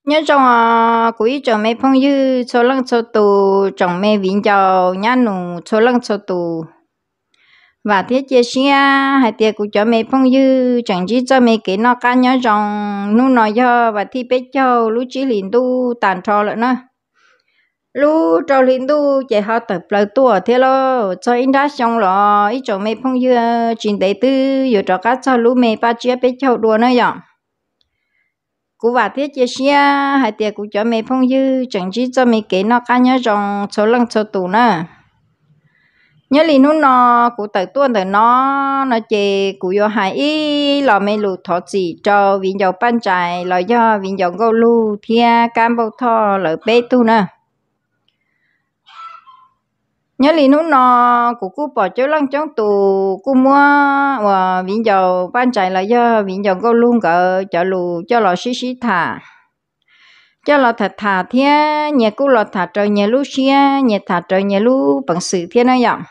Nyob zoo, kuv ib tsoom me phooj ywg txhua leej txhua tus, tsoom me viv ncaus nyab nus txhua leej txhua tus. Vam thiab cia siab hais tias kuv cov me phooj ywg tseem ntsib txoj me kev noj qab nyob zoo. Hnub no yog vas thib peb caug lub tsib hlis ntuj tag nrho lawm na. Lub rau hli ntuj ces ho tawm plaws tuaj thiab lauj. Txog ib nrab xyoo los ib tsoom me phooj ywg tsis ntev twb yuav rov qab txog lub me paj tsiab peb caug dua na yom. Kuv vam thiab cia siab hais tias kuv cov me phooj ywg tseem ntsib txoj me kev noj qab nyob zoo txhua leej txhua tus na. Nyob li hnub no kuv tawm tuaj ntawm no, no ces kuv yuav hais ib los me lus thov txim rau viv ncaus Paj Ntsais los yog viv ncaus Nkauj Lug thiab Kab Npauj Thoj lawv peb tug na. Nyob li hnub no kuv kuj pom coob leej coob tus kuj muab uas viv ncaus Paj Ntsais los yog viv ncaus Nkauj Lug nkawd cov lus coj los sib sib tham, coj los tham tham thiab nyias kuj los tham raws nyias lub siab, nyias tham raws nyias lub peev xwm thiab na yom.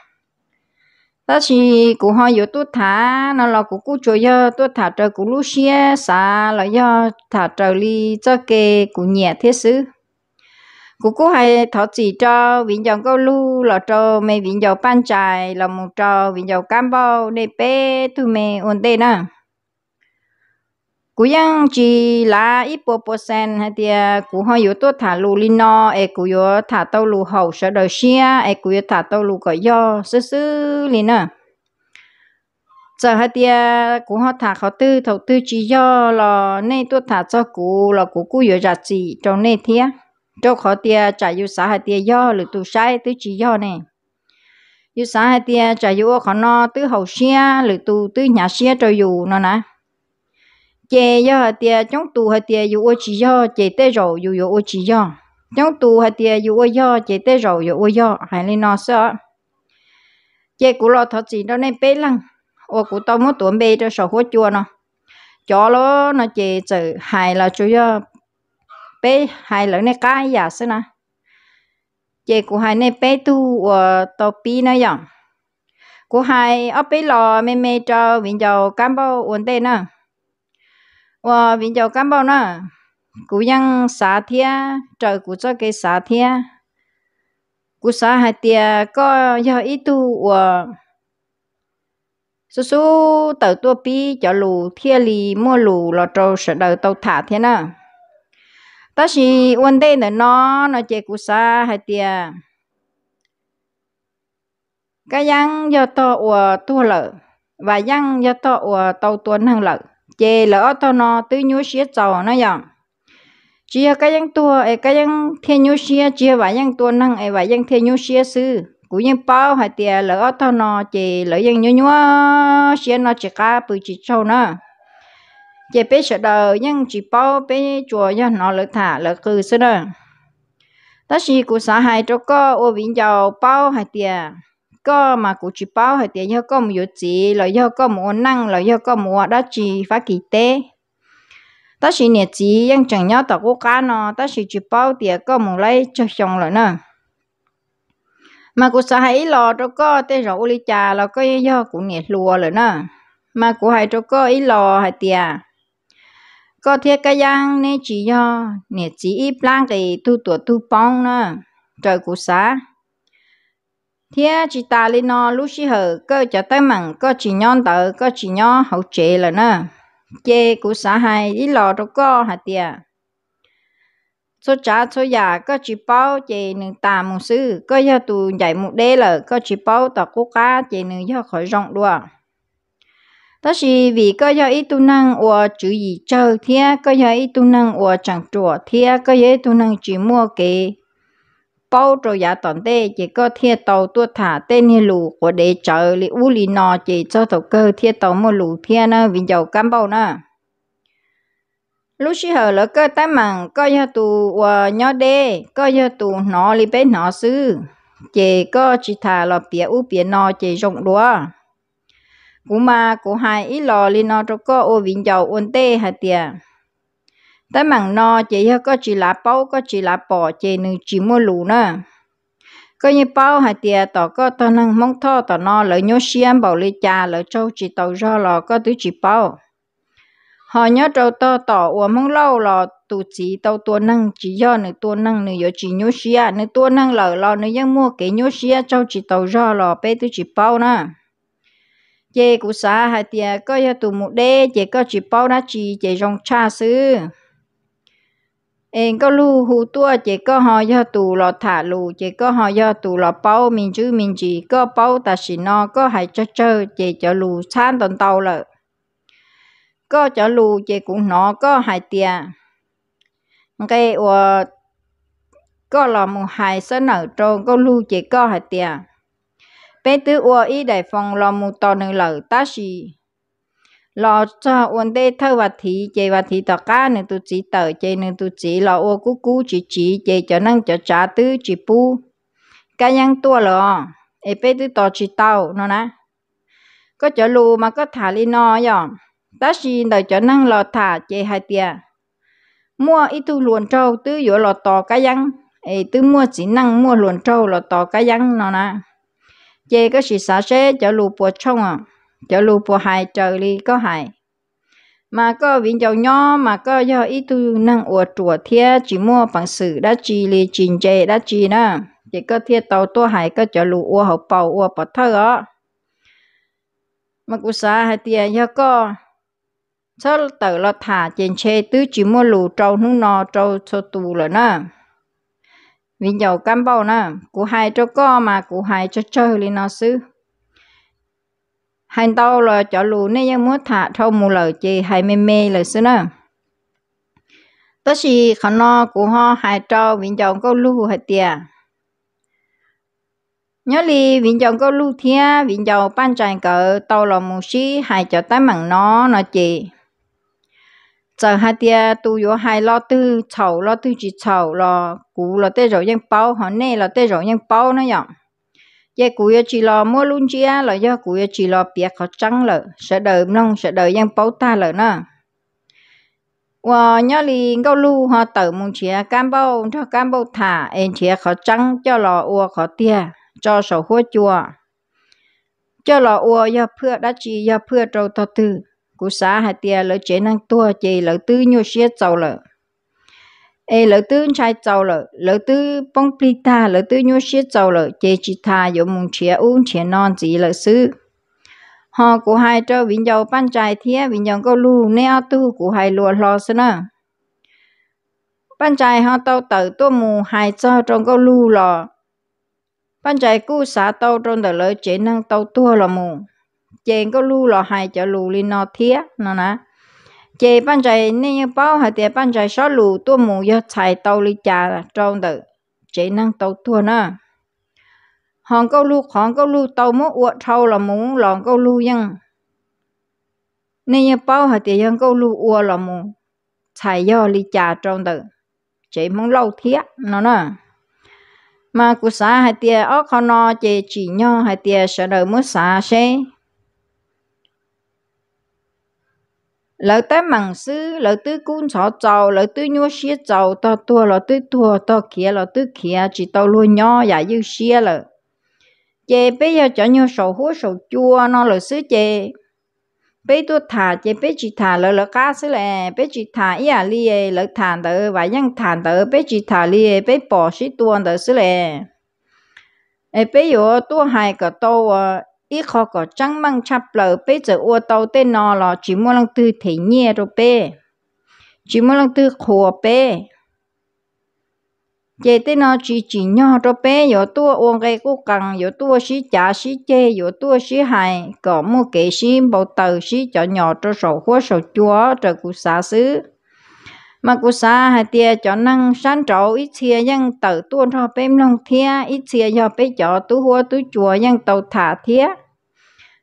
Tab sis kuv ho yuav tuaj tham no los kuv kuj tsuas yog tuaj tham raws kuv lub siab xav los yog tham raws li txoj kev kuv nyiam thiab xwb. Kuv kuj hais thov txim rau viv ncaus Nkauj Lug los rau me viv ncaus Paj Ntsais los mus rau viv ncaus Kab Npauj nej peb tug me ua ntej na. Kuv yeej tsis lav ib puas puas xees hais tias kuv ho yuav tuaj tham lus li no es kuv yuav tham tau lus haum sawv daws siab es kuv yuav tham tau lus kom yog xwb xwb li na. Txawm hais tias kuv ho tham qhov twg thaum twg tsis yog los nej tuaj tham txog kuv los kuv kuj yuav zam txim rau nej thiab, rau qhov tias tsam yus xav hais tias yog lwm tus saib twb tsis yog ne. Yus xav hais tias tsam yus ua qhov no twb haum siab lwm tus twb hnyav siab rau yus no na. Ces yog hais tias coob tus hais tias yus ua tsis yog ces tej zaum yus yuav ua tsis yog, coob tus hais tias yus ua yog ces tej zaum yuav ua yog, hais li no xwb os. Ces kuv los thov txim rau nej peb leeg uas kuv tau muab tuav npe rau saum huab cua no. Cov los no ces txawm hais los tsuas yog peb hais lawv nej qab ib yam xwb na. Ces kuv hais nej peb tug uas tau pib na yom. Kuv hais ob peb los me me rau viv ncaus Kab Npauj ua ntej na. Uas viv ncaus Kab Npauj na, kuv yeej xav thiab raws kuv txoj kev xav thiab. Kuv xav hais tias koj yog ib tug uas xub xub tawm tuaj pib cov lus thiaj li muaj lus los rau sawv daws tau tham thiab na. Tab sis ua ntej ntawm no, no ces kuv xav hais tias Kab Yeeb yog tog uas tuag lawm, Vam Yeej yog tog uas tau tua neeg lawm, ces lawv ob tog no twb nyuaj siab txaus na yom. Tsis yog Kab Yeeb tuag es Kab Yeeb thiaj nyuaj siab, tsis yog Vam Yeej tua neeg es Vam Yeej thiaj nyuaj siab xwb. Kuv yeej paub hais tias lawv ob tog no ces lawv yeej nyuaj nyuaj siab noj tsis qab pw tsis tsaug na. Ces peb sawv daws yeej tsis paub, peb tsuas yog hnov lawv tham lawv qw xwb na. Tab sis kuv xav hais rau koj ua viv ncaus paub hais tias, koj mas kuv tsis paub hais tias yog koj mus yuav txiv los yog koj mus ua neej los yog koj mus ua dab tsi Fab Kis teb. Tab sis niam txiv yeej tseem nyob tom qub qab no, tab sis tsis paub tias koj mus laib tsawg xyoo lawm na. Mas kuv xav hais ib los rau koj, tej zaum ua li cas los koj yeej yog kuv niam hluas lawm na. Mas kuv hais rau koj ib los hais tias, koj thiab Kab Yeeb neb tsis yog niam txiv ib plab nqis tug tuam tug poob na, raws kuv xav. Thiab tsis tas li no, lub sij hawm koj cov teeb meem koj tsis nyob ntawd, koj tsis nyob hauv tsev lawm na. Ces kuv xav hais ib los rau koj hais tias, txhua tsav txhua yam koj tsis paub ces nws tas mus xwb. Koj yog tus ncaim mus deb lawm, koj tsis paub tom qub qab ces nws yog qhov zoo dua. Tab sis vim koj yog ib tug neeg uas tswv yim tsawg thiab koj yog ib tug neeg uas tseem ruam thiab koj yog ib tug neeg tsis muaj kev paub rau yav tom ntej, ces koj thiaj tau tuaj tham tej niag lus quav dev tsawv li ub li no, ces txog thaum kawg thiaj tau muaj lus thiab na viv ncaus Kab Npauj na. Lub sij hawm lawv kawj teeb meem koj yog tus uas nyob deb, koj yog tus hnov li peb hnov xwb, ces koj tsis tham los piav ub piav no ces zoo dua. Kuv mas kuv hais ib los li no rau koj ua viv ncaus ua ntej hais tias, teeb meem no ces yog koj tsis lav paub koj tsis lav pom ces nws tsis muaj lus na. Koj yeej paub hais tias tom koj tog neeg Hmoob Thoj tom no lawv nyuaj siab npaum li cas, lawv tsaug tsis tau zog los koj twb tsis paub. Ho nyob rau tog tom uas Hmoob Lauj los tus txiv tau tua neeg, tsis yog nws tua neeg nws yuav tsis nyuaj siab. Nws tua neeg lawm los nws yeej muaj kev nyuaj siab tsaug tsis taus zog los peb twb tsis paub na. Ces kuv xav hais tias koj yog tus mus deb ces koj tsis paub dab tsi ces zoo tshaj xwb. Es Nkauj Lug hu tuaj ces koj ho yog tus los tham lus, ces koj ho yog tus los paub me ntsis me ntsis. Koj paub tam sim no koj hais tsawg tsawg ces cov lus txhab ntau ntau lawm. Koj cov lus ces kuv hnov koj hais tias, nqe uas koj los mus hais xab nawm rau Nkauj Lug ces koj hais tias, peb twb ua ib daim foos los mus tos nws lawm tab sis los txog ua ntej thawj vas thiv ces vas thiv tom qab nws tus txiv tawm ces nws tus txiv los ua kub kub tsiv tsiv ces cov neej cov tsav twb tsis pub Kab Yeeb tuaj lawm os, es peb twb tos tsis tau no na. Koj cov lus mas koj tham li no yom, tab sis ntawm cov neeg los tham ces hais tias muaj ib tug hluas nraug twb yuav los tos Kab Yeeb, es twb muaj txiv neej muaj hluas nraug los tos Kab Yeeb no na. Ces koj sim xav seb cov lus puas tshooj, cov lus puas hais raws li koj hais. Mas koj viv ncaus nyob mas koj yog ib tug neeg uas ruam thiab tsis muaj peev xwm dab tsi li, tsis ntse dab tsi na, ces koj thiaj tau tuaj hais koj cov lus ua hauv paus ua pov thawj os. Mas kuv xav hais tias yog koj txhob tawm los tham ces ntshe twb tsis muaj lus rau hnub no rau txhua tus lawm na. Viv ncaus Kab Npauj na, kuv hais rau koj mas kuv hais tsawg tsawg li no xwb. Hais ntau los cov lus nej yeej muab tham dhau mus lawm ces hais me me lawm xwb na. Tab sis qhov no kuv ho hais rau viv ncaus Nkauj Lug hais tias, nyob li viv ncaus Nkauj Lug thiab viv ncaus Paj Ntsais nkawd tau los mus sib hais cov teeb meem no no ces, txawm hais tias tus yuav hais lo twg txhaum lo twg tsis txhaum los kuv los tej zaum yeej paub, ho nej los tej zaum yeej paub na yom. Ces kuv yuav tsis los muab lub ntsiab los yog kuv yuav tsis los piav qhov tseeb lawm, sawv daws mloog sawv daws yeej paub tag lawm na. Uas nyob li Nkauj Lug ho tawm mus nrhiav Kab Npauj, nrog Kab Npauj tham es nrhiav qhov tseeb coj los ua qhov tiag tso saum huab cua, coj los ua yog phaj dab tsi, yog phaj rau tog twg. Kuv xav hais tias lawv tsev neeg tuag ces lawv twb nyuaj siab txaus lawm, es lawv twb ntshai txaus lawm, lawv twb poob plig tag, lawv twb nyuaj siab txaus lawm ces tsis tas yuav mus nrhiav ub nrhiav no ntxiv lawm xwb. Ho kuv hais rau viv ncaus Paj Ntsais thiab viv ncaus Nkauj Lug, neb ob tug kuv hais luag hlo xwb na. Paj Ntsais ho tau tawm tuaj mus hais txog rau Nkauj Lug los Paj Ntsais kuj xav tau rau ntawm lawv tsev neeg tau tuag los mus, ces Nkauj Lug los hais cov lus li no thiab no na. Ces Paj Ntsais nej yeej paub hais tias Paj Ntsais sob lus tuaj mus yog txhais tau li cas rau ntawm tsev neeg tau tuag na. Ho Nkauj Lug qhov Nkauj Lug tau muab ua dhau los mus los Nkauj Lug yeej, nej yeej paub hais tias yog Nkauj Lug ua los mus txhais yog li cas rau ntawm tsev Hmoob Lauj thiab no na. Mas kuv xav hais tias ob qho no ces tsim nyog hais tias sawv daws muab xav seb lawv teeb meem xwb, lawv twb kub ntxhov txaus, lawv twb nyuaj siab txaus, tog tuag los twb tuag, tog khiav los twb khiav, tsis tau luag nyob yam ywj siab lawm. Ces peb yog cov nyuag saum huab saum cua no lawm xwb ces peb tuaj tham ces peb tsis tham lawv lawv qab xwb le, peb tsis tham ib yam li lawv tham ntawd, Vam Yeej tham ntawd, peb tsis tham li peb pom sib tua ntawd xwb le. Es peb yuav tuaj hais kom tau ua ib qho kom tseeb meej tshaj plaws, peb txawm ua tau tej no los tsis muaj leej twg them nyiaj rau peb, tsis muaj leej twg qhuas peb. Ces tej no tsis tsim nyog rau peb yuav tuaj ua nqe qub qees, yuav tuaj sib cav sib ceg, yuav tuaj sib hais kom muaj kev sib npau taws sib cov nyom rau saum huab saum cua raws kuv xav xwb. Mas kuv xav hais tias cov neeg sab nraud ib txhia yeej tawm tuaj nrog peb mloog thiab ib txhia yog peb cov tub huab tub cua yeej tau tham thiab.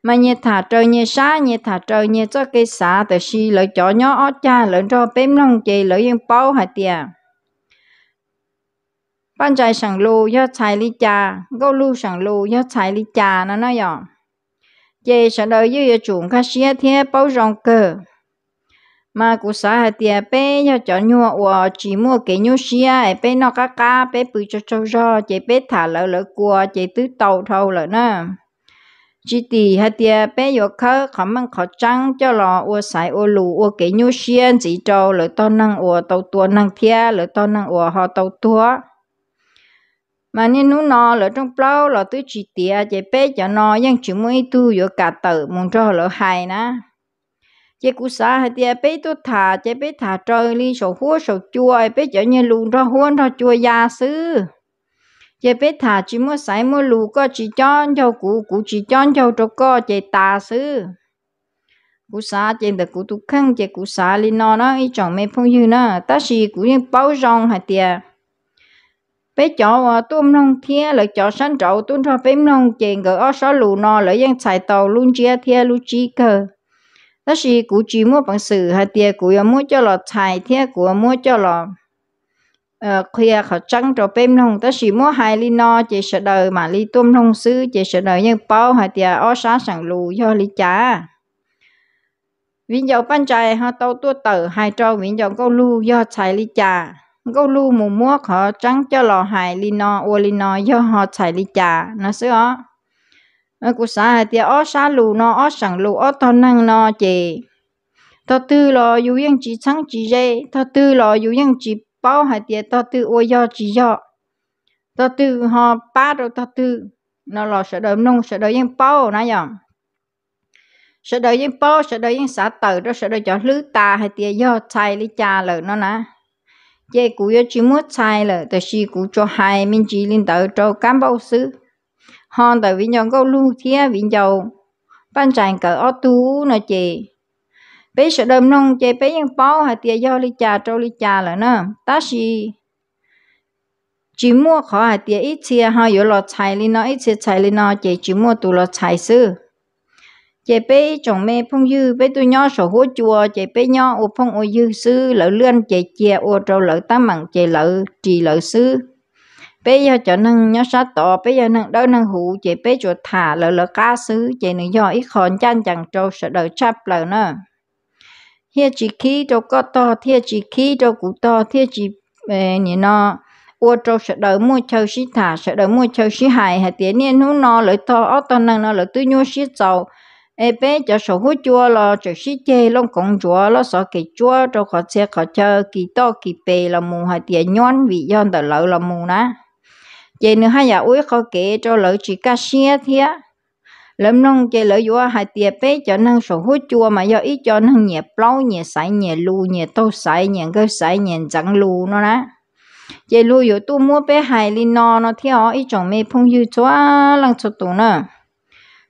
Mas nyias tham raws nyias sab, nyias tham raws nyias txoj kev xav, tab sis lawv cov nyob ob cag lawv nrog peb mloog ces lawv yeej paub hais tias Paj Ntsais seem lus yog txhais li cas, Nkauj Lug seem lus yog txhais li cas no na yom. Ces sawv daws yeej yuav tsum nkag siab thiab paub zoo kawg. Mas kuv xav hais tias peb yog cov nyuag uas tsis muaj kev nyuaj siab es peb noj qab qab, peb pw tsaug tsaug zog ces peb tham lawv lawv kua ces twb tau dhau lawm na. tsis tim hais tias peb yuav khawb qhov meej qhov tseeb coj los ua xaiv ua lus ua kev nyuaj siab ntxiv rau lawv tog neeg uas tau tua neeg thiab lawv tog neeg uas ho tau tuag. Mas niaj hnub no lawv rooj plaub los twb tsis tiav, ces peb cov no yeej tsis muaj ib tug yuav kam tawm mus nrog lawv hais na. Ces kuv xav hais tias peb tuaj tham ces peb tham raws li saum huab saum cua, peb cov niag lus nrog huab nrog cua ya xwb. Ces peb tham tsis muaj xaiv muaj lus, koj tsis cob ncaug kuv, kuv tsis cob ncaug rau koj ces tas xwb. Kuv xav ces ntawm kuv tus kheej ces kuv xav li no na ib tsoom me phooj ywg na, tab sis kuv yeej paub zoo hais tias peb cov uas tuaj mloog thiab lawv cov sab nraud tuaj nrog peb mloog ces nkawd ob sab lus no lawv yeej txhais tau lub ntsiab thiab lub tsib kawg. Tab sis kuv tsis muaj peev xwm hais tias kuv yuav muab coj los txhais thiab kuv yuav muab coj los qhia qhov tseeb rau peb mloog, tab sis muab hais li no ces sawv daws mam li tuaj mloog xwb, ces sawv daws yeej paub hais tias ob sab seem lus yog li cas. Viv ncaus Paj Ntsais ho tau tuaj tawm hais rau viv ncaus Nkauj Lug yog txhais li cas, Nkauj Lug mus muab qhov tseeb coj los hais li no ua li no yog ho txhais li cas no xwb os. Kuv xav hais tias ob sab lus no, ob seem lus, ob tog neeg no ces tog twg los yus yeej tsis txheeb tsis ze, tog twg los yus yeej tsis paub hais tias tog twg ua yog tsis yog, tog twg ho pab rau tog twg no los sawv daws mloog sawv daws yeej paub na yom. Sawv daws yeej paub, sawv daws yeej xav tawm rau sawv daws cov hlwb tas hais tias yog txhais li cas lawm no na. Ces kuv yuav tsis muab txhais lawm, tab sis kuv tsuas hais me ntsis li ntawd rau kab npauj xwb. Ho ntawm viv ncaus Nkauj Lug thiab viv ncaus Paj Ntsais nkawd ob tug no ces peb sawv daws mloog ces peb yeej paub hais tias yog li cas rau li cas lawm na. Tab sis tsis muaj qhov hais tias ib txhia ho yuav los txhais li no, ib txhia txhais li no, ces tsis muaj tus los txhais xwb. Ces peb ib tsoom me phooj ywg peb tuaj nyob saum huab cua ces peb nyob ua phooj ua ywg xwb, lawv liaj ces cia ua rau lawv teeb meem ces lawv ris lawv xwb. Peb yog cov neeg nyob sab tod, peb yog neeg dawb neeg huv ces peb tsuas tham lawv lawv qab xwb, ces nws yog ib qho ncaj ncees rau sawv daws tshaj plaws na. Thiaj tsis khib rau koj tog, thiaj tsis khib rau kuv tog, thiaj tsis, nim no, ua rau sawv daws muaj chaw sib tham, sawv daws muaj chaw sib hais hais tias niaj hnub no lawv tog ob tog neeg no lawv twb nyuaj siab txaus, es peb cov saum huab cua los tseem sib ceg looj koov ntsuav loj xov kev tsuab rau qhov txhia qhov chaw kis toj kis pes los mus hais tias nyuab vim yog ntawm lawv los mus na. Ces nws haj yam ua ib qho kev rau lawv tsis kaj siab thiab. Lawv mloog ces lawv yuav hais tias peb cov neeg saum huab cua mas yog ib co neeg nyiam plaub nyiam xaiv nyiam lus nyiam taug xaiv nyiam nkawg xaiv nyiam ntxeev lus no na. Ces luag yuav tuaj muab peb hais li no no thiab os ib tsoom me phooj ywg txhua leej txhua tus na.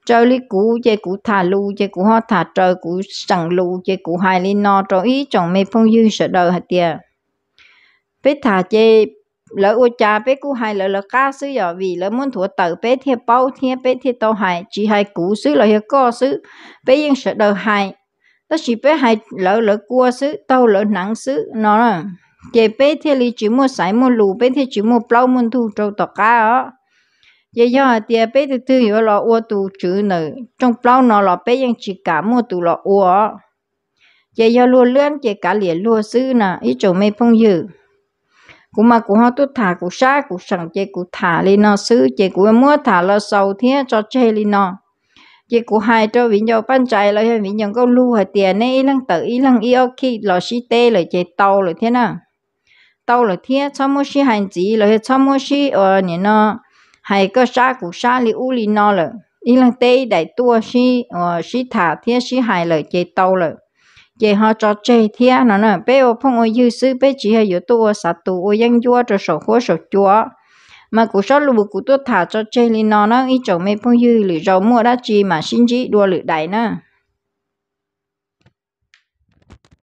Raws li kuv ces kuv tham lus ces kuv ho tham raws kuv seem lus ces kuv hais li no rau ib tsoom me phooj ywg sawv daws hais tias peb tham ces lawv ua cas peb kuj hais lawv lawv qab xwb yom, vim lawv muab nthuav tawm peb thiaj paub thiab peb thiaj tau hais, tsis hais kuv xwb los yog koj xwb, peb yeej sawv daws hais. Tab sis peb hais lawv lawv kua xwb, taug lawv hneev xwb no, ces peb thiaj li tsis muaj xaiv muaj lus, peb thiaj tsis muaj plaub muaj ntug rau tom qab os. Ces yog hais tias peb tus twg yuav los ua tus tswv ntawm rooj plaub no los peb yeej tsis kam muaj tus los ua. Ces yog luag liab ces kav liam luag xwb na ib tsoom me phooj ywg. Kuv mas kuv ho tuaj tham kuv sab kuv seem ces kuv tham li no xwb ces kuv muab tham los xaus thiab tso tseg li no. Ces kuv hais rau viv ncaus Paj Ntsais los yog viv ncaus Nkauj Lug hais tias neb ib leeg tawm ib leeg ib ob khij los sib teb lawm ces tau lawm thiab na. Tau lawm thiab, txhob muab sib hais ntxiv los yog txhob muab sib ua nim no hais koj sab kuv sab li ub li no lawm, ib leeg teb ib daim tuaj sib tham thiab sib hais lawm ces tau lawm, ces ho tso tseg thiab no na. Peb ua phooj ua ywg xwb, peb tsis yog yuav tuaj ua xav tus ua yeeb ncuab rau saum huab saum cua. Mas kuv sob lus kuv tuaj tham tso tseg li no na ib tsoom me phooj ywg, lwm zaus muaj dab tsi mam sib ntsib dua lwm daim na.